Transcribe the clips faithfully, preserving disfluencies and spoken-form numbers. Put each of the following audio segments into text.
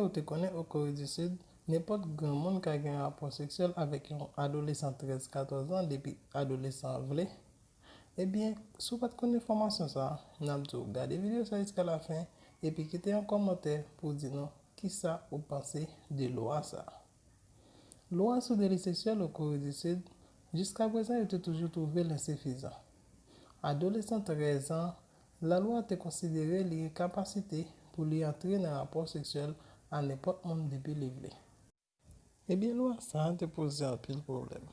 Ou te konnen o Kore di Sid, nenpòt granmoun ka gen rapò seksyèl avèk yon adolesan trèz, katòz an depi adolesan an vle? Ebyen, si w pa t konn enfòmasyon sa a, n ap di w gade videyo sa a jiska lafen, epi kite yon kòmantè pou w di nou kisa ou panse de lwa sa a. Lwa sou deli seksyèl o Kore di Sid, jiska prezan yo te toujou twouve l ensifizan. Adolesan trèz an, lalwa te konsidere li gen kapasite pou li antre nan rapò seksyèl a nenpòt moun depi li vle. Ebyen, lwa sa a te poze anpil pwoblèm,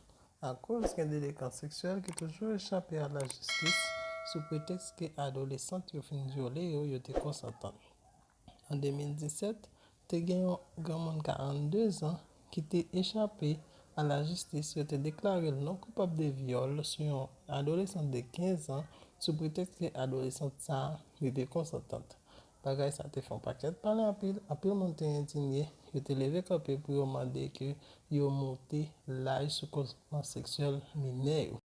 akoz gen delenkan seksyèl ki toujou echape a lajistis sou pretèks ke adolesan yo fin vyole yo, yo te konsantan. An de mil disèt, te gen yon granmoun karannde zan ki te echape a lajistis. Yo te deklare l non koupab de vyòl sou yon adolesan de kenz an sou pretèks ke adolesan sa a li te konsantan. Bagay sa te fè yon pakèt pale anpil, anpil moun te endinye, yo te leve kanpe pou yo mande ke yo moute laj sou konsantman seksyèl minè yo.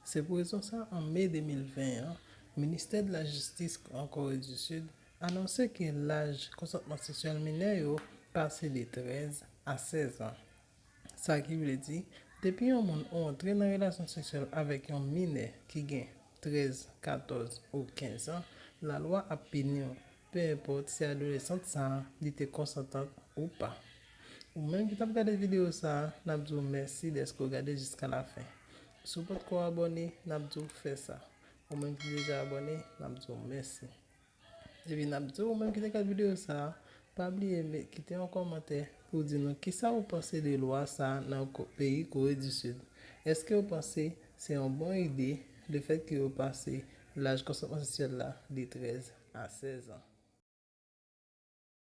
Se pou rezon sa, an me de mil ven an, Ministè de la Jistis an Kore di Sid anonse ke laj konsantman seksyèl minè yo pase de trèz a sèz an. Sa ki vle di, depi yon moun ou antre nan relasyon seksyèl avèk yon minè ki gen trèz, katòz ou kenz an, lalwa ap pini w, pe enpòt si adolesan sa a li te konsantan ou pa. Ou menm ki t ap gade videyo sa a, n ap di w mèsi dèske w gade jiska lafen. Si w potko abòne, n ap di w fè sa. Ou menm ki deja abòne, n ap di w mèsi. Epi n ap di w, ou menm ki te gade videyo sa a, pa bliye met, kite yon kòmantè pou w di nou kisa ou panse de lwa sa a nan ko-, peyi Kore di Sid. Èske ou panse se yon bon ide lefèt ke yo pase laj konsantman seksyèl la de trèz a sèz an?